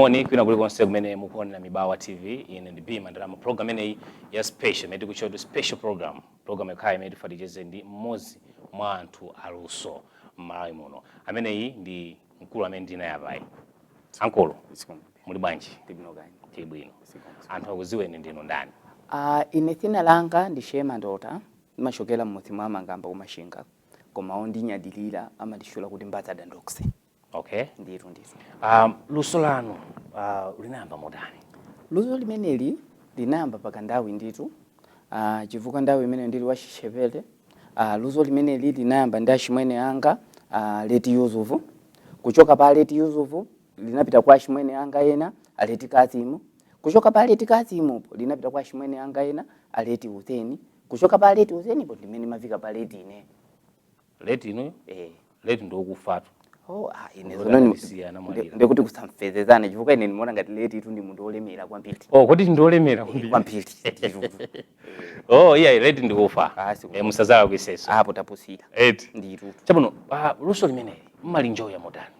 Moni kwina kulikonse kumene mukuonera Mibawa TV. Ine ndi Bima Ndalama. Program imeneyi ya special imene tikutcha kuti special program, program yokhayo imene tifaticheze ndi mmodzi mwa anthu aluso m'Malawi muno. Ameneyi ndi mkulu amene ndinaye apayi. Ankolo, muli bwanji? Tili bwino. Anthu akudziweni, ndinu ndani? Ine dzina langa ndi Shema Ndota, ndimachokera mmudzi mwa Mangamba kuMachinga, koma ondinyadilira amanditchula kuti Mbazada Ndox. Ndithu ndithu. Luso lanu linayamba motani? Luso limeneli linayamba pakandawi ndithu, chifukwa ndawi imene ndili wachichepere, luso limeneli linayamba ndi achimwene anga, late Yusufu. Kuchoka pa late Yusufu linapita kwa achimwene anga ena, a late Kazimu. Kuchoka pa late Kazimupo linapita kwa achimwene anga ena, a late Huseni. Kuchoka pa late Husenipo ndimene mafika pa late ine. Late inuyo? Eh. Late ndokufatu. Oh, ah, ine Ndikuti zono anandisiya, anamwalira. Ndikuti kusamfezezana, chifukwa ine ndimaona ngati late itu ndi munthu wolemera kwambiri. Oh, kodi ndiolemera kwambiri? Kwambiri ndithu. Oh iya, late ndikufa. Ah, siku. Eh, musazala kuiseso. Apo tapusira. Eti. Ndithu. Chabwino, luso limeneli mmalinjoya motani?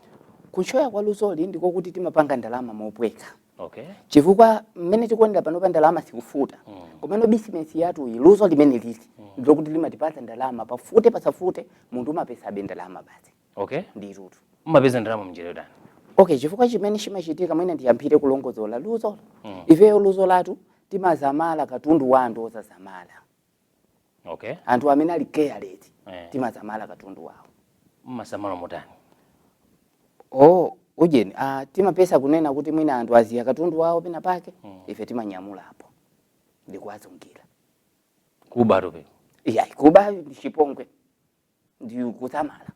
Kunjoya kwa lusoli ndikokuti timapanga ndalama mopweka. Chifukwa mmene tikuonera pano pa ndalama sikufuta. Komano bizinesi yathu iyi, luso limene lili ndilokuti limatipatsa ndalama pafute pasafute, munthu umapesabe ndalama basi. Ndithu. Mmapeza ndalama mnjira yotani? Okay, chifukwa chimene chimachitika, mwina ndiyambire kulongozola luso. Ifeyo luso lathu timazamala katundu wa anthu osazamala. Anthu amene ali careless, timazamala katundu wawo. Mmasamala motani? Oh, ujeni, timapesa kunena kuti mwina anthu aziya katundu wawo pena pake, ife timanyamulapo ndikuwazungira. Kuba tope? Iya, kuba ndi chipongwe, ndi kuzamala.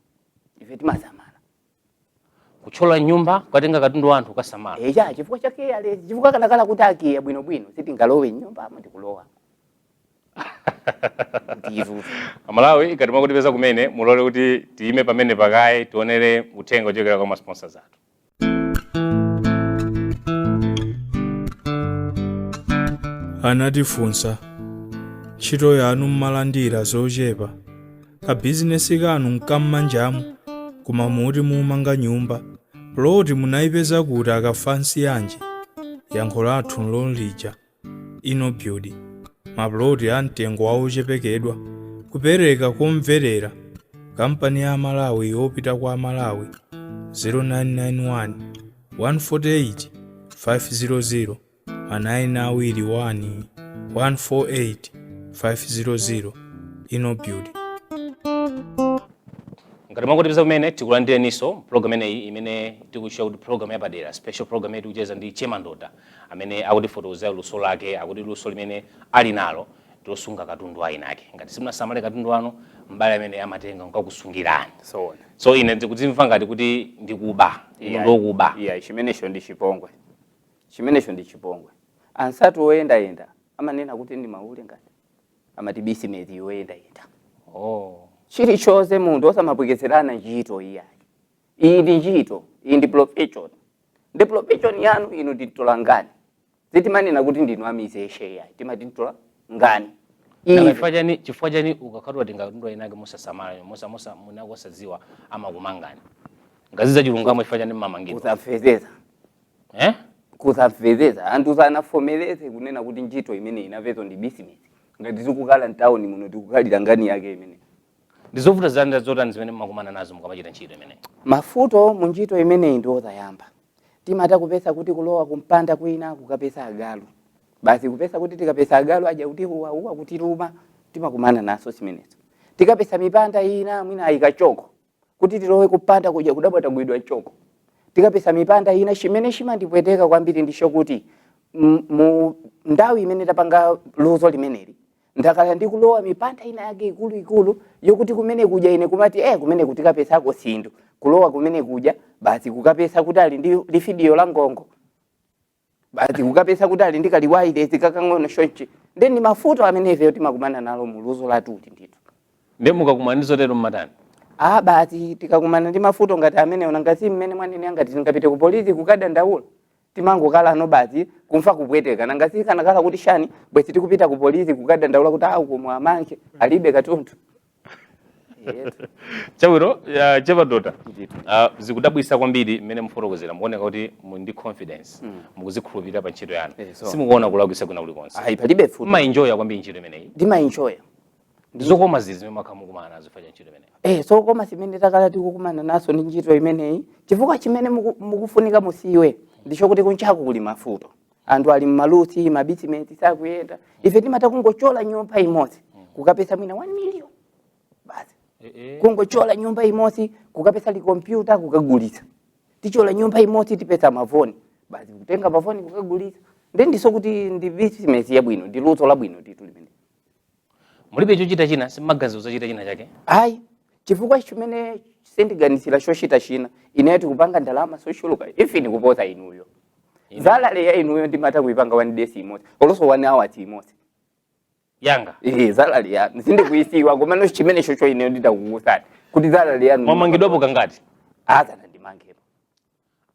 Ife timazamala. Kuchola nyumba kukatenga katundu wa anthu kukasamala? Eya, chifukwa cha careless, chifukwa kanakala kuti akiya bwinobwino sitingalowe nyumbamo ndikulowa. Ndithu. Amalawi, ngati mwakutipeza kumene, mulole kuti tiyime pamene pakaye tionere uthenga ochokera kwa ma sponsors athu. Anatifunsa, "Ntchito yanu mmalandira zochepa, kabizinesi kanu nkam'manjamu, koma muti mumanga nyumba, ploti munayipeza kuti akafansi yanji?" Yankho lathu nlolija: Innobuild, maploti a mtengo waochepekedwa, kupereka komverera, kampani ya Malawi yopita kwa Malawi. 0991 148 500, ma 9 awiri 1 148 500. Innobuild. Ngati mwakutipeza kumene, tikulandireninso program imeneyi imene tikutchula kuti program yapadera, special program yetu. Tikucheza ndi Chema Ndota amene akutifotokozera luso lake. Akuti luso limene ali nalo ndilosunga katundu ainake. Ngati simunasamale katundu wanu, m'bale amene amatenga nkakusungirani. Zoona. So ine ndikudzimva ngati kuti ndikuba, inu ndokuba. Iya, chimenecho ndi chipongwe, chimenecho ndi chipongwe. Ansatu oyendayenda amanena kuti ndi maule, ngati amati bizinesi yoyendayenda. Chilichonse munthu osamapweketserana ntchito iyayi. Iyi ndi ntchito, iyi ndi profession, ndi profession yanu. Inu ndi mtolangani, sitimanena kuti ndinu amizeshe iyayi, timati mtolangani. Nanga chifukwa chani ukakhala watenga katundu ainake musasamala, musa musa munako osadziwa, amakumangani? Ngazi za chilungamo, chifukwa chani mmamangidwa? Kusamvetsetsa. Eh? Kusamvetsetsa. Anthu sanafomeleze kunena kuti ntchito imene inapezo ndi bizinesi. Ngati tikukhala mtawuni muno, tikukhalira ngani yake imene. Ndi zovuta zanda zotani zimene mmakumana nazo mukamachita ntchito imeneyi? Mafuto mu ntchito imeneyi ndi osayamba. Timata kupesa kuti kulowa kumpanda kwina kukapesa agalu basi, kupesa kuti tikapesa agalu aja kuti uwauwa kutiluma, timakumana naso zimenezo. Tikapesa mipanda ina mwina ayika choko kuti tilowe kupanda kuja, kudabwa tagwidwa choko. Tikapesa mipanda ina, chimene chimandipweteka kwambiri ndicho kuti mu ndawi imene tapanga luso limeneli, ndakhala ndikulowa mipanda ina yake ikuluikulu yokuti kumene kuja ine kumati kumene kuti kapesako sinthu, kulowa kumene kuja basi kukapesa kuti ali ndi lifidiyo la ngongo, basi kukapesa kuti ali ndi kaliwailesi kakang'ono chonchi. Ndi mafuto amene ifeyo timakumana nalo mu luso latuli ndithu. Ndi mukakumana ndi zotero mmatani? Ah, basi tikakumana ndi mafuto ngati amene ngati mmene mwanene, ngati tingapite ku polisi kukadandaula, timangokhala basi kumfa kupweteka. Nangasi kanakhala kuti shani, bwezi tikupita ku polisi kukadandaula kuti awu komwe amanke alibe katundu. Yetu. Chabwino, Che Mandota. Ndithu. Zikudabwisa kwambiri mmene mufotokozera, mukuoneka kuti muli ndi confidence, mukuzikhulupirira pa ntchito yanu. So. Simukuona kulakwisa kwina kulikonse. Ayi, palibe futi. Mmaenjoya kwambiri ntchito imeneyi. Ndimaenjoya. Zokoma zizi zimene makhala mukumana nazo fa cha ntchito imeneyi? Zokoma zimene takhala tikukumana nazo ndi ntchito imeneyi, chifukwa chimene mukufunika musiwe ndicho kuti kunchako kuli mafuto, anthu ali mmalusi, mabisimenti sakuyenda. Ife timata kungochola nyumba imodzi kukapesa mwina 1 million basi. Kungochola nyumba imodzi kukapesa likompyuta kukagulitsa, tichola nyumba imodzi tipesa mafoni basi, kutenga mafoni kukagulitsa. Ndi ndiso kuti ndi business yabwino, ndi luso labwino nditu limene. Mulibe chochita china? Simmaganiza zochita china chake? Ayi, chifukwa chimene sindiganizira chochita china, ineyo tikupanga ndalama sochuluka ifini kuposa inuyo. Salary ya inuyo ndimata kuipanga one day imodzi, olonso one hour imodzi. Yanga? Salary yanu sindikuisiwa, komano chimene chocho ineyo nditakukusani kuti salary yanu. Mwamangidwapo kangati? Azana ndimangepo.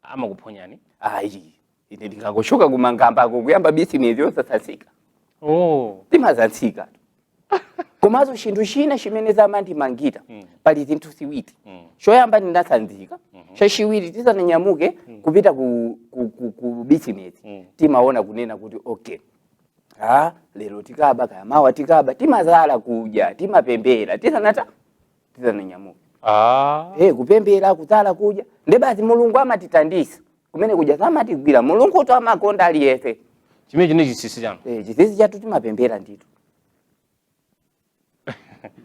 Amakuphonyani? Ayi, ine ndingangochoka kumangambako kuyamba bizinesi yosasatsika. Oh. Timazatsika. Komanso chinthu china chimene zamandimangita, pali zinthu ziwiri. Choyamba, ndinasanzika. Chachiwiri, tisananyamuke kupita ku bizinesi, timaona kunena kuti okay, ah, lero tikaba kaya mawa tikaba, timazala kudya, timapembera tisanata tisananyamuke. Kupembera, kuzala kudya, nde basi Mulungu amatitandisa kumene kudya samatigwira. Mulungu to amakonda aliyense. Chimene chine chinsinsi chanu? Chinsinsi chathu timapembera ndithu.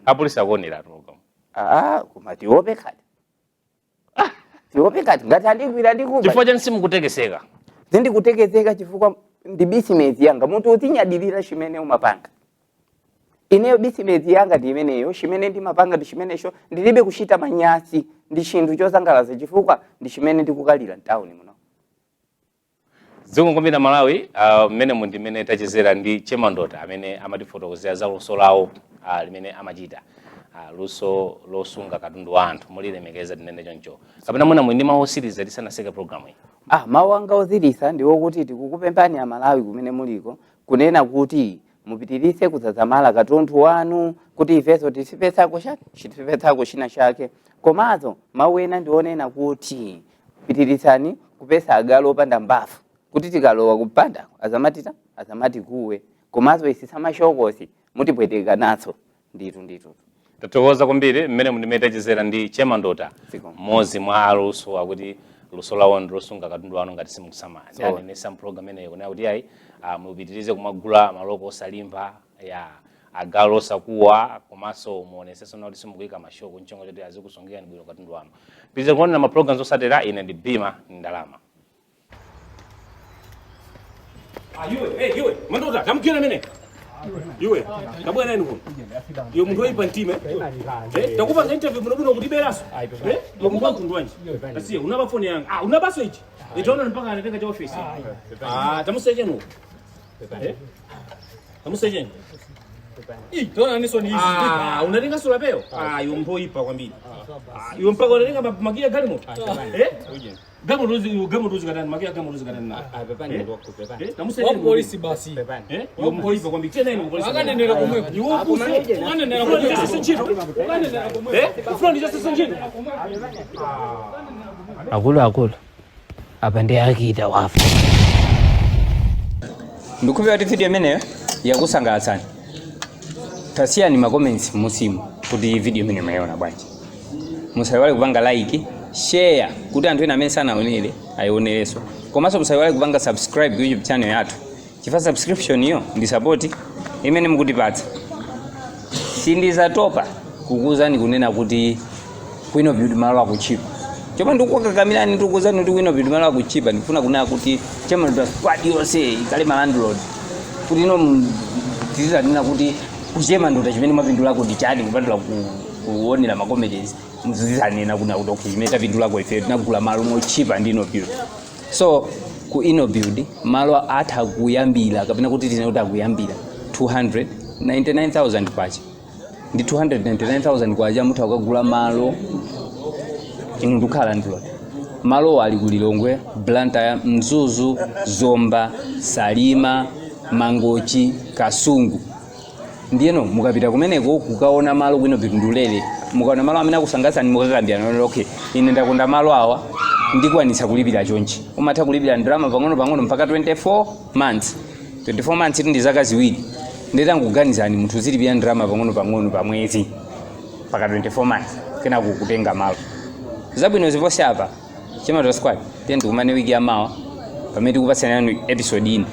Apolisi akuonera program. Ah, koma tiope khati, tiope khati ngati andigwira ndikuba. Chifukwa chani simukutekeseka? Sindikutekeseka chifukwa ndi bizinesi yanga. Munthu uzinyadirira chimene umapanga. Ineyo bizinesi yanga ndi imeneyo, chimene ndimapanga ndi chimenecho, ndilibe kuchita manyasi. Ndi chinthu chosangalatsa chifukwa ndi chimene ndikukalira mtawuni muno. Dziko kwambiri Malawi, mmene mu ndimene tachezera ndi Che Mandota amene amatifotokozera za luso lawo limene amachita, luso losunga katundu wa anthu mulilemekeza, tinene choncho kapena mwina muli ndi mawu osiriza tisanatseke programu iyi? Ah, mawu anga otsiriza ndi wokuti tikukupemphani Amalawi kumene muliko kunena kuti mupitirise kudzadzamala katundu wanu kuti ifenso tisipetsako tisipetsako china chake. Komanso mawu ena ndionena kuti pitirisani kupesa agalu opanda mbafu kuti tikalowa kupandako azamatita azamati kuwe. Komanso isi samashokosi mutipweteka naso ndithu ndithu. Tathokoza kwambiri. Mmene mundimene tachezera ndi Che Mandota, Zikomo. mmodzi mwa aluso akuti luso lawo ndi losunga katundu wanu ngati simukusamala. So. Anenesa mpulogalamu imeneyo kunena kuti ayi, mupitirize kumagula maloko osalimba ya agalu osakuwa, komanso muonesenso kuti simukuyika mashoko mchongo choti azikusungirani bwino katundu wanu. Pitiriza kuonera ma programs osatera. Ine ndi Bima Ndalama. Ah, iwe, hey, iwe, Mandota, tamugwira mene. Iwe, tabwera nani kuno. Iwe munthu woyipa mtima. Eh, takupanga interview muno buno kuti beraso. Eh, wakupa mtundu wanji. Asiye, unaba phone yanga. Ah, unabaso ichi. Itaona mpaka anatenga cha office. Ah, tamusecheni. Eh? Tamusecheni. Tona niso ni izi. Ah, unatenga sura peyo? Ah, iwe munthu woyipa kwambiri. Ah, iwe mpaka unatenga makiya galimoto. Eh? Galimoto uzi, galimoto uzi katani, makiya galimoto uzi katani na. Eh, tamusecheni. Wa polisi basi. Eh? Iwe munthu woyipa kwambiri. Tena ine ku polisi. Akanenera komweko. Iwe upuse. Akanenera Ufuna komweko. ndichasese ntchito? Akanenera komweko. Eh? Ufuna ndichasese ntchito? Akuluakulu, apa ndi akita wafa. Ndikukhulupirira kuti video imeneyo yakusangalatsani. Tasiyani ma comments musimu kuti video imene mwayiona bwanji. Musayiwale kupanga like, share kuti anthu ena amene sanaonere ayionerenso. Komanso musayiwale kupanga subscribe ku YouTube channel yathu, chifukwa subscription iyo ndi support imene mukutipatsa. Sindizatopa kukuuzani kunena kuti ku Innobuild malo akuchipa. Chomwe ndikukakamirani, ndikukuuzani kuti ku Innobuild malo akuchipa, ndikufuna kunena kuti Che Mandota squad yonse ikale ma landlord, kuti ino tizanena kuti ku Che Mandota chimene mwapindulako ndi chani kupatula kuonera ma comedies. Muzizanena kuna kuti okay, chimene tapindulako ife, tinagula malo mochipa ndi Innobuild. So ku Innobuild malo atha kuyambira, kapena kuti tinene kuti akuyambira 299,000 kwacha. Ndi 299,000 kwacha mutha kukagula malo inu ndikukhala landlord. Malowo ali ku Lilongwe, Blantyre, Mzuzu, Zomba, Salima, Mangochi, Kasungu. Ndiyeno mukapita kumeneko kukaona malo ku Innobuild ndulere. Mukaona malo amene akusangalatsani, mukakambirana kuti, "Okay, ine ndakonda malo awa, ndikwanitsa kulipira chonchi." Umatha kulipira ndalama pang'ono pang'ono mpaka 24 months. 24 months ndi zaka 2. Ndetangoganizani, munthu uzilipira ndalama pang'ono pang'ono pa mwezi mpaka 24 months, kenako kutenga malo. Zabwino ziponse apa. Chema Squad, tiye ndikumane wiki yamawa pamene tikupatsirani episode ino.